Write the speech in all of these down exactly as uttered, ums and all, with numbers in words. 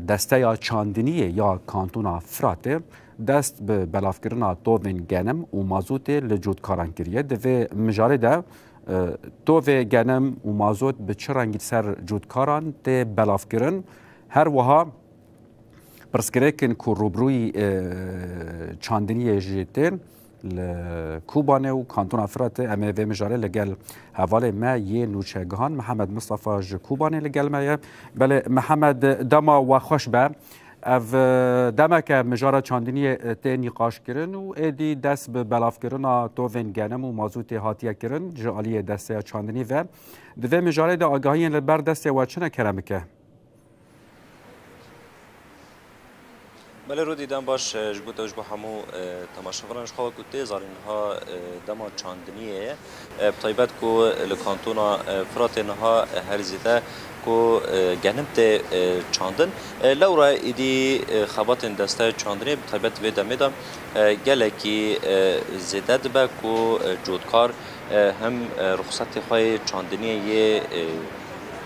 Desteya çandiniyê ya Kantona Firatê dest bi belavkirina tovên genim û mazotê li cotkaran kiriye. Di vê mijarê de, e, tovê genim û mazot bi çi rengî ser cotkaran tê belavkirin? Her wiha pirsgirêkin ku rûbirûyî, e, çandiniyê jî tên li Kobanê û Kantona Firatê. Em ê vê mijarê li gel hevalê me yê nûçegihan Mihemed Mistefa ji Kobanê li gel me ye. Belê Mihemed, dema we xweş be. Ev, e, demek e mijara çandiniyê, e, tê nîqaşkirin û êdî dest bi belavkirina tovên genim û mazûtê hatiye kirin ji aliyê desteya çandinî ve. Di vê mijarê de agahiyên li ber destê we çi ne, kerem bike? Belê Rûdî, dem baş, e, ji bo te û ji bo hemû, e, temaşevanan, ji xwe wekî tê zanîn niha, e, dema çandiniyê ye. E, bi taybet ku li kantona, e, Firatê niha, e, herî zêde ku, e, genim tê, e, çandin. E, lewra êdî, e, xebatên desteya çandinê bi taybet vê demê de, e, gelekî, e, zêde dibe ku, e, cotkar, e, him, e, ruxsetê xwe yê çandiniyê yê, e,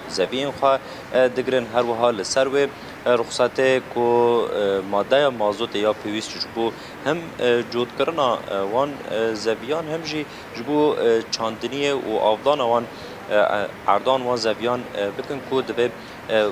zeviyên xwe, e, digirin. Her wiha li ser wê, e, ruxsetê ku, e, madeya mazotê ya pêwîst ji bo him, e, cotkirina, e, wan, e, zeviyan, him jî ji bo, e, çandiniyê û avdana wan, e, e, erdan wan zeviyan, e, bikin ku divê, e,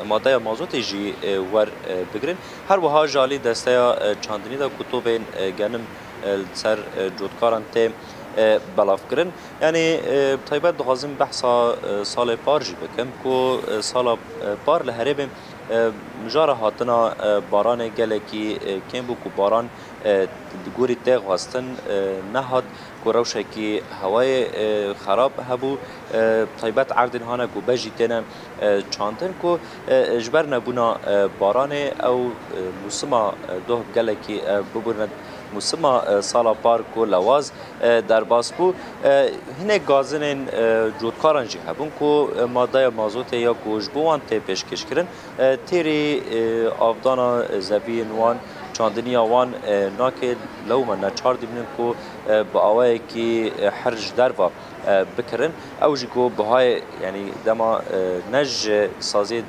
madeya mazotê jî, e, wer, e, bigirin. Her wiha ji alî desteya, e, çandinî de ku tovên, e, genim, e, li ser, e, cotkaran tê, e, belavkirin. Yanî, e, bi taybet dixwazim behsa, e, salê par jî bikim ku, e, sala, e, par li herêmê, e, mijara hatina, e, baranê gelekî, e, kêm bû ku baran, e, di gorî tê xwestin, e, nehat, ku rewşekî hewayê, e, xerab hebû, e, taybet erdên hane ku bejî têne, e, çandin ku, e, ji ber nebûna, e, baranê ew, e, musima, e, doh gelekî, e, bibûrine musima, e, sala par ku lewaz, e, derbas bû. E, hinek gazinên, e, cotkaran jî hebûn ku, e, madeya mazotê ya ku ji bo wan tê pêşkêşkirin, e, têrî, e, avdana zeviyên wan, çandiniya wan, e, nake, lewma neçar dimînin ku, e, bi awayekî, e, her ji derva, e, bikirin. Ew jî ku bihayê, yanî dema, e, ne ji saziyê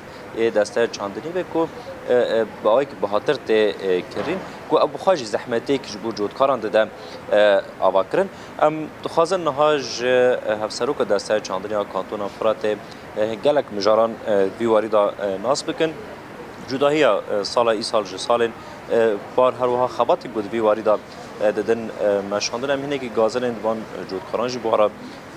desteya çandinî be ku, e, e, bi awayekî bihatir tê, e, kirîn, ku ew bi xwe jî zehmetêkî ji bo cotkaran dide, e, avakirin. Em dixwazin niha ji, e, hevseroka desteya çandinî ya Kantona Firatê, e, gelek mijaran, e, vî warî de, e, nas bikin. Cudahiya, e, sala îsal ji salên, e, par her wiha xebatê ku di vî warî de, e, didin, e, meşandin. Em hinekî gazinên di van, e, cotkaran jî bi we re,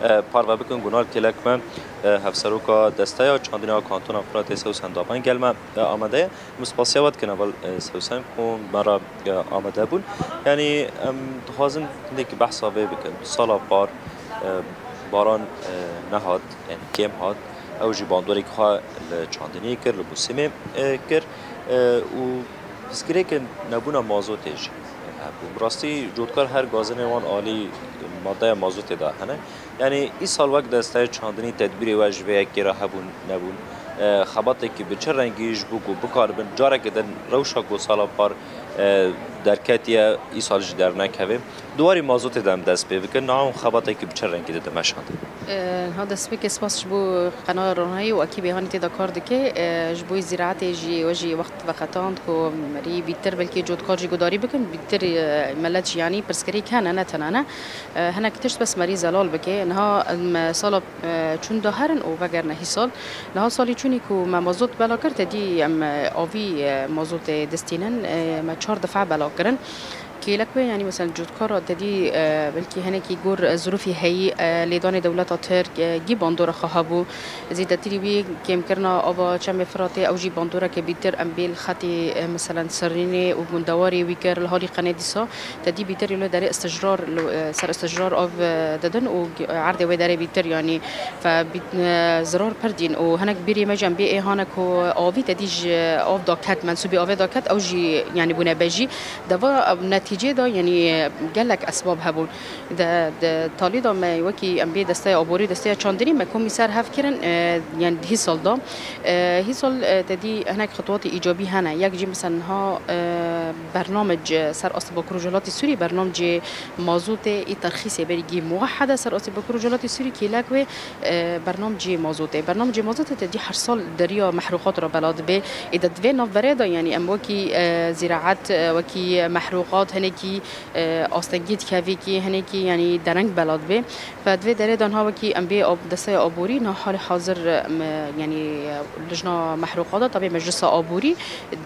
e, parve bikin. Gunal Kêlek me, e, hevseroka desteya çandinî ya Kantona Firatê Sewsem Daban gel me, e, amade ye. Em spasiya we dikin heval, e, Sewsem ku me re, e, amade bûn. Yanî em dixwazin hindekî behsa vê bikin. Sala par, e, baran, e, nehat, yanî kêm hat. Ew jî bandorek xwe li çandiniyê kir, li mûsimê, e, kir, e, û pirsgirêkên nebûna mazotê jî hebû. Bi rastî cotkar her gazinê wan alî madeya mazotê de hene. Yanî îsal wek desteyê çandinî tedbîrê we ji vê yekê re hebûn nebûn? E, xebatekî bi çi rengî ji bo ku bikaribin careke din rewşa ku sala par, e, derketiye, îsal jî dernekeve? Di warî mazotê de em dest pê bikin, niha hûn xebatekî bi çi rengî didin meşandin? E, niha dest pê ke spas ji bo qenala Ronayê û ekîbê hanî tê de kar dike. E, ji bo zîraetê jî we jî wext veqetand ku merî bîtir belkî cotkar jî gudarî bikin, bîtir, e, milet jî yanî pirsgirêk hene, ne tena ne. E, hinek tişt bes merî zelal bike. Niha em sala, e, çûn de herin û vegerine hîsal. Niha salî çûnî ku me mazot bela kir, te dî em, e, avî, e, mazotê distînin, e, me çar defa bela kirin. Kêlek wê, yanî mesela cotkara te dî, e, belkî hinekî gor, e, zirûfî heyî, e, lêdanê dewleta Tirk, e, gî bandora xwe hebû. Zêdetirî wî kêmkirina ava Çemê Firatê, ew jî bandoreke bîtir em bê li xetê, e, meselen Serînê û gundewarê wî kir, li halî qenê dîsa te dî bîtir li derê istijrar, li, e, ser istijrar av, e, didin û g-, erdê wê derê bîtir, yanî fe bît-, e, zirar pir dîn û hinek bîrê me jî em bê ê hane ku avî te dî ji av daket, mensûbî avê daket, ew jî yanî bûne bejî. Deva, e, ne Netîcê de, yanî, gelek esbab hebûn. Di, di talî de me wekî em bê desteya aborî, desteya çandinî me komî ser hev kirin, e, yanî di hîsal de. E, hîsal, e, te dî hinek xitwatê îcabî hene. Yek jî mesela niha, e, bernamec ser astê Bakur û Rojhilatê Sûrî, bernamecê mazotê î terxîsê berî gî muwehede ser astê Bakur û Rojhilatê Sûrî kêlek wê, e, bernamecê mazotê. Bernamecê mazotê te dî her sal deriya mehruqat re bela dibe. Ê de di vê navberê de, yanî em wekî, e, zîraet, e, wekî mehruqat, hinekî, e, astengî dikevî kî, hinekî, yanî dereng bela dibe. Ve di vê derê de niha wekî em bê ab-, desteya aborî niha halê hazir, e, em, e, yanî, e, lijna mehruqat de, tabî meclisa aborî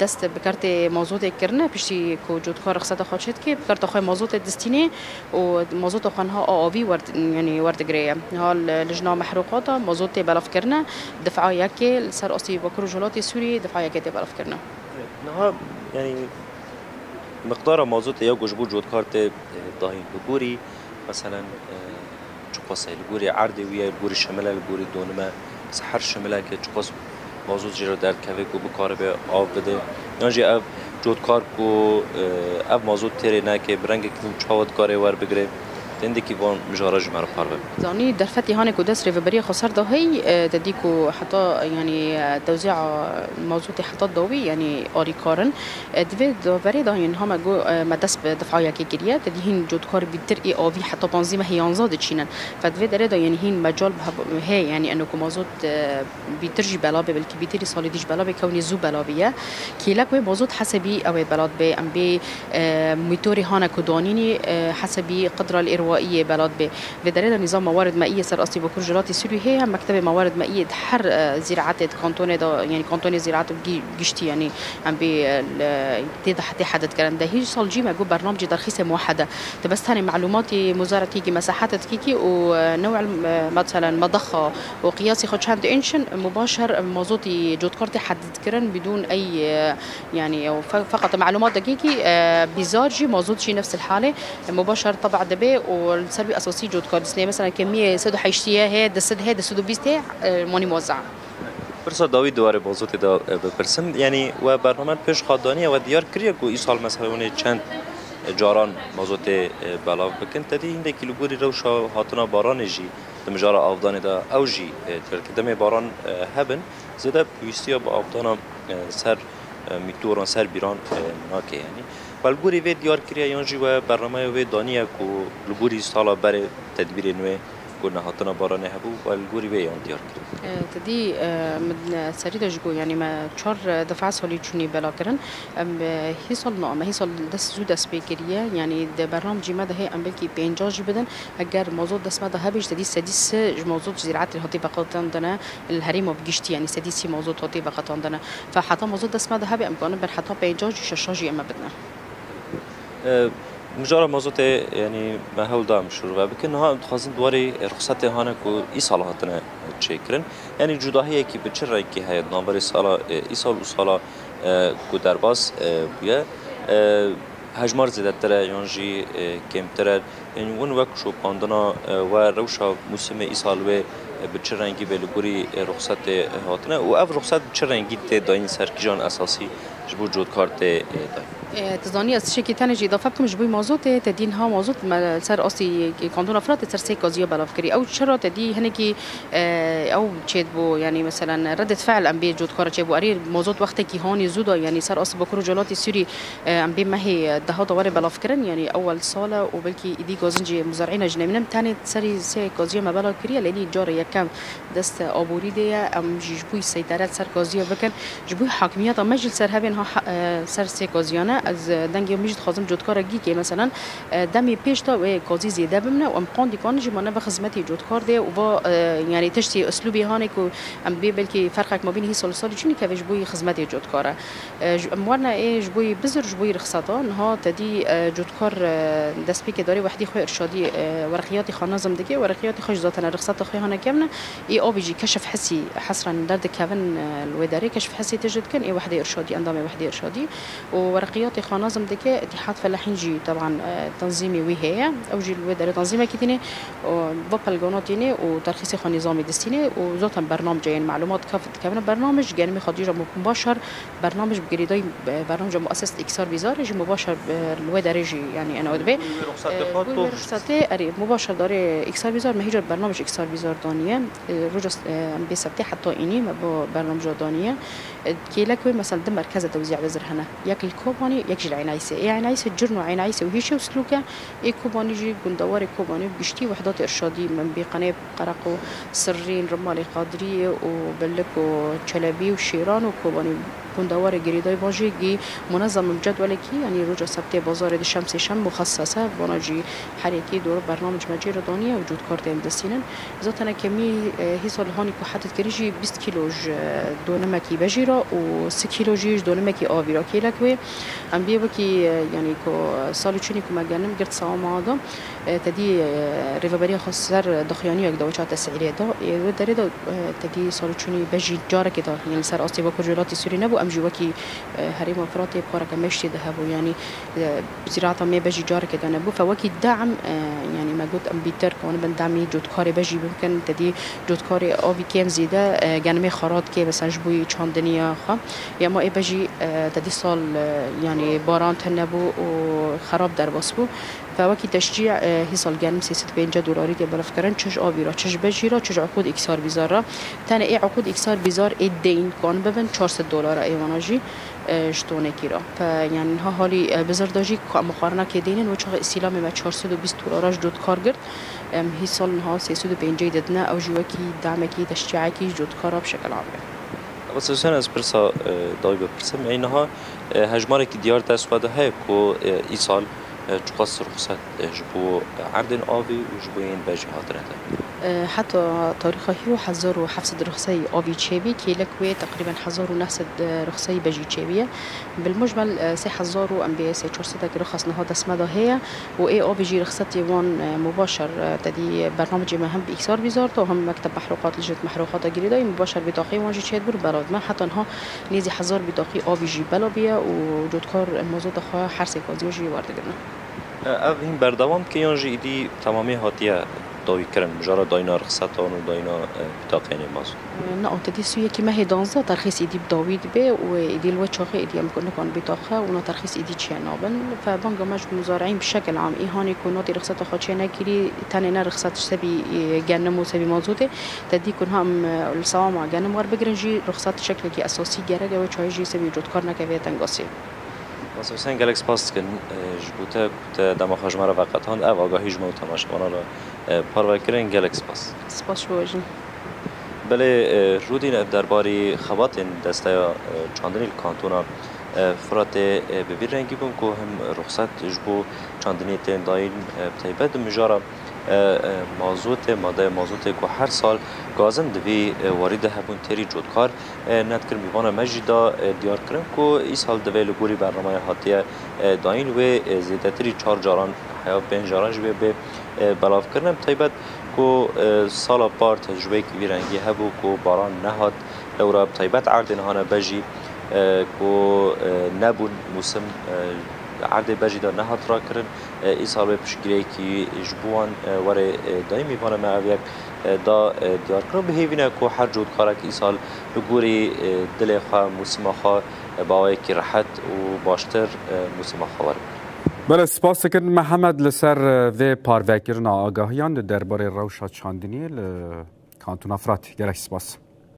dest bi kertê mazotê kirine, piştî ku cotkar rixseta xwe çêdike, bi kerta xwe mazotê distînê û mazota xwe niha a avî wer, yanî werdigire ye. Niha li, lijna mehruqat de mazot tê belavkirine, dif'a yekê li ser astî Bakur û Rojhilatê Sûriyê dif'a yekê tê belavkirine. Niha, yanî, miqdara mazotê ya ku ji bo cotkar tê, e, dahîn, li gorî, meselen, e, çiqas e, li gorî erdê wî ye, li gorî şimile, li gorî donime, mesela her şimileke çiqas mazot jê re derdikeve ku bikaribe av bide? Yan jî ev cotkar ku, e, ev mazot têrê neke, bi rengekî din çawa dikare werbigire? Hindekî van mijara ji me re parve bike. Zanî derfetî hanê ku dest rêveberiya xweser da hey, e, te dî ku heta, yanî, e, tewzîa mazotê heta dawî, yanî alîkar in. E, di vê daverê de yên ha me got, e, me dest bi dif'a yekê kiriye, te dî hîn cotkar bîtir ê avî heta panzdî mehê yanzdeh diçînin. Fe di vê derê de, yanî hîn mecal bi hev-, heye, yanî eno ku mazot, e, bîtir jî bela be, belkî bîtirî salê dî jî bela be, kewnî zû bela bîye. Kêlek wê mazot hesebî ew ê bela dibe, em bê, e, mîtorê hane ku danînî, e, hesebî qidra li êrwaiyê bela dibe. Vê derê de nîzama warid meiyê ser astî Bakur Rojhilatê Sûriyê heye, hem mektebê me warid meiyê di her, e, zîraetê di kantonê de, yanî kantonê zîraet bi gî-, giştî, yanî em bê, e, li, tê de hetê hedid kirin. De hîn sal cî me got bernamecê derxîsê muwehede. Te bes tenê melûmatî muzaretîkî mesehet dikîkî û, e, new, e, meselen medaxa û qiyasî xwe çend înçin mubaşer mazotî cotkar tê hedid kirin bidûn ey, e, yanî ew fe-, feqet melûmat dikîkî, e, bîzar jî mazot jî nefs el halê. Mubaşer teba dibe û li ser wî esasî cotkar disnê. Mesela kemiyê sed û heştî ye, heye du sed, heye du sed û bîst heye, e, manî moza. Pirsa dawî di warê mazotê de, e, bipirsim. Yanî we bername pêş xwe daniye, we diyar kiriye ku îsal mesela hûn ê çend, e, caran mazotê, e, belav bikin. Te dî hindekî li gorî rewşa hatina baranê jî di mijara avdanê de ew jî, e, diyar kir. Demê baran, e, hebin, zêde pêwîstiya bi avdana, e, ser, e, mîtoran, ser bîran, e, nake yanî. We li gorî vê diyar kiriye yan jî we bernameya wê daniye ku li gorî sala berê tedbîrên wê ku nehatina baranê hebû, we li gorî vê yan diyar kiriye? E, te dî, e, min, e, serî de ji got, yanî me çar, e, defa salî çûnî bela kirin. Em, e, hîsal na, me hîsal dest zû dest pê kiriye. Yanî di bernamecî me de hê em belkî pênca jî bidin. Eger mazot dest me de hebe jî, te dî sedî sê ji mazot ji zîraetê hatî veqetandine. Li herêma bi giştî, yanî sedî sî mazot hatî veqetandine. Fe heta mazot dest me de hebe, em kanin ber heta pênca jî, şeşa jî em ê bidin. E, mijara mazotê, yanî me hewl da em şûr ve bikin. Niha em dixwazin di warê ruxsatê hane ku îsal hatine çêkirin. Yanî cudahiyekî bi çi rengî heye di navberê sala, e, îsal û sala, e, ku derbas, e, bûye? E, hejmar zêdetir e yan jî, e, kêmtir e? Yanî hûn wek şopandina, e, we rewşa mûsimê îsal wê, e, bi çi rengî bê li gorî, e, ruxsatê, e, hatine û ev ruxsat bi çi rengî tê dayîn, ser kîjan esasî ji bo cotkar tê, e, dayîn? E, tu zanî ez tiştekî tenê jî îdafe bikim, ji bo mazotê, te dî niha mazot me li ser astî kantona Firatê ser sê kaziya belav kirî. Ew çira te dî hinekî, e, ew çêdibû, yanî meselen redded fe'l em bê cotkara çêbû. Erê mazot wextekî hanî zû da, yanî ser astî Bakur û Rojhilatê Sûrî, e, em bê mehê deha de were belav kirin, yanî ewel sal e û belkî îdî gazincê muzerîna jî nemînin. Tenê serî sê kaziya me belav kiriye, lê nî cara yekem dest aborî de ye. Em jî ji bo seyteret ser kaziya bikin, ji bo hakimiyeta me jî li ser hevên ha, ha, e, ser sê kaziyan e. Ez, e, dengê min jî dixwazim cotkara gîkê, meselen, e, demê pêş de wê kazî zêde bimne û em qandî kanin jî me nebe xizmetê cotkar de û va, e, yanî tiştê uslûbê hanê ku em bê belkî ferqek mabînî hîsal û salî çûnî keve ji bo xizmetê cotkar e. E, ji, em werine ê ji bo bizir, ji bo rixseta. Niha te dî, e, cotkar, e, destpêkê darê wehdî xwe irşadî, e, wereqiyatê xwe nazim dike, wereqiyatê xwe ji zaten rixseta xwe hane kevne. Ê avê jî keşf hesî hesren derdikevin, e, li wê derê keşf hesî tije dikin, ê wehdê irşadî, endamê wehdê irşadî û wereqiyat Tê xwe nazim dike, Îtîhad Felahîn jî teban, e, tanzîmê wî heye. Ew jî li wê derê tanzîmekî tîne û va pelgana tîne û terxîsê xwe nîzamê distîne û zaten bernamece, yanî melumat kaf dikevine bernamej, genimê xwe dîja mubaşer bernamej bi girêdayî, e, bernamece muesses Îksar Bîzarê jî mubaşer, e, li wê derê jî, yanî enawe dibe. Rûyê wê ruxsat E, dihat rûyê wê dox. Ruxsatê, erê, mubaşer darê Îksar Bîzar, me hîcar bernamej Îksar Bîzar daniye. E, roja, e, em bê sebtê heta înî me bo bernameja daniye. E, kêlek wê mesela di merkeze tewzî bezir hene. Yek li Kobanî, yek jî li Eynayîsê. Ê Eynayîsê Cirn û Eynayîsê û Hîşê û Silûke. Ê Kobanî jî gundewar ê Kobanî bi giştî wehdatê irşadî min bî qenê Qereq û Sirrîn, Rimalê Qadriyê û Bilik û Çelebî û Şêran û Kobanî gundewar ê girêdayî van jî gî munezem in bi cedwelekî, yanî roja sebtê bazarê di şem sêşem muxesses e, vana jî her yekî dor bernamec me cê re daniye û cûtkar tên distînin. Zaten kemî, e, hîsal hanî ku hedid kirî jî bîst kîlo ji, e, donimekî bejî re û sî kîlo jî ji donimekî avî re kêlek wê. Em bê wekî, e, yanî ku, e, sal û çûnî ku me genim girt sawama da, e, tedî, e, rêveberiya xwe ser daxuyaniyek da weça tesîlê da. Ê wê derê de, e, tedî sal û çûnî bejî carekê da, yanî li ser astê Bakur ji welatê Sûrî nebû. Em jî wekî, e, herêma Firatê pareke meştê de hebû. Yanî, e, Ziraata me bejî carekê de nebû. Fe wekî de'm, e, yanî me got em bîtir kanibin demî cotkarê bejî bikin, tedî cotkarê avî kêm zêde, e, genimê xwe radikê, mesela ji bo yê çandiniya xwe. Ya ma ê bejî, e, tedî sal, e, yanî baran tune bû û xerab derbas bû. Fe wekî teşcî, e, hîsal genim sê sed û pêncî dolarî tê belevkirin, çi ji avî re, çi ji bejî re, çi ji uqûd îksar bîzar re. Tenê ê uqûd îksar bîzar ê deyn kan bibin çar sed dolara ê wana jî. E, ji tonekî re. Pe, yanî niha halî, e, bizir de jî ku em xwarinekê dênin, wê çaxê îstîlamê me çar sed û bîst dolara ji cotkar girt. Em hîsal niha sê sed û pêncî didine, ew jî wekî demekî teşcîekî ji cotkara bi şekil ame. Ev Husên ez pirsa, e, dawî bipirsim. Ey niha, e, hejmarekî diyar dest we de heye ku, e, îsal, e, çiqas ruxsat, e, ji bo erdên avê û ji bo yên bejî hatine de? E, heta tarîxa hîro hezar û heft sed ruxseyî avî çêbî, kêlek wê teqrîben hezar û neh sed, e, ruxseyî bejî çêbî ye. Bilmujmel, e, sê hezar û em bê sê çar sedek ruxas niha dest me de heye û ê avê jî ruxsetê wan, e, mubaşer, e, tedî bernamecê me hem bi îksar bîzar da, hem mekteb mehruqat li jêt mehruqata girêdayî mubaşer bîtaqê wan jî çêdibûn belav me. Heta niha nêzî hezar bîtaqî avî jî belav bûye û cotkar mazota xwe her sê kaziya jî werdigirine. Ev hîn berdewam dike yan jî îdî temamî hatiye dawîkirin, mijara dayîna rixsetan û dayîna, e, bîtaqeyên mazot? Na, tedî sî û yekî mehê danzdeh terxîs îdî bi dawî dibe û îdî li wê çaxê îdî em nikan bîtaqe û na terxîs îdî çênabin. Fe banga me ji muzareyîn bi şekil am î hanê ku notê rixseta xwe çênekirî, tenê ne rixset ji sebî, e, genim û sebî mazotê, tedî ku niha em, e, li sewama genim werbigirin jî rixset şeklekî esasî gerek e wê çayê jî sebî cotkar nekeve tengasî. Master Husên, gelek spas dikin, e, ji bo te ku te dema xwe ji me re veqetand, ev agahî ji me û temaşevanan re, e, parve kirin, gelek spas. Spas ji we jî. Belê, e, Rûdîn, ev derbarî xebatên desteya, e, çandinî li kantona, e, Firatê, e, bi vî rengî bûn ku him ruxset ji bo çandiniyê tên dayîn, e, bi taybet di mijara e, e, mazotê, madeya mazotê ku her sal gazin di vî, e, warî de hebûn têrî cotkar, e, nedikir. Mîvana me jî da, e, diyar kirin ku îsal divê li gorî bernameya hatiye, e, dayîn wê, e, zêdetirî çar caran heya pênc caran jî wê bê, e, belavkirin. Bi taybet ku, e, sala par tecrûbeyekî vî rengî hebû ku baran nehat, lewra bi taybet erdê niha ne bejî, e, ku, e, nebûn mûsim, e, erdê bejî de nehat rakirin. E, îsal wê piştgirêkî ji bo wan, e, were, e, dayî. Mîvana me ev yek, e, da, e, diyar kir û bi hêvî ne ku her cotkarek îsal li gorî, e, dilê xwe, mûsima xwe, e, bi awayekî rehet û baştir, e, mûsima xwe were. Belê, spas dikin Mihemed li ser, e, vê parvekirina agahiyan di derbarê rewşa çandiniyê li Kantona Firatê. Gelek spas.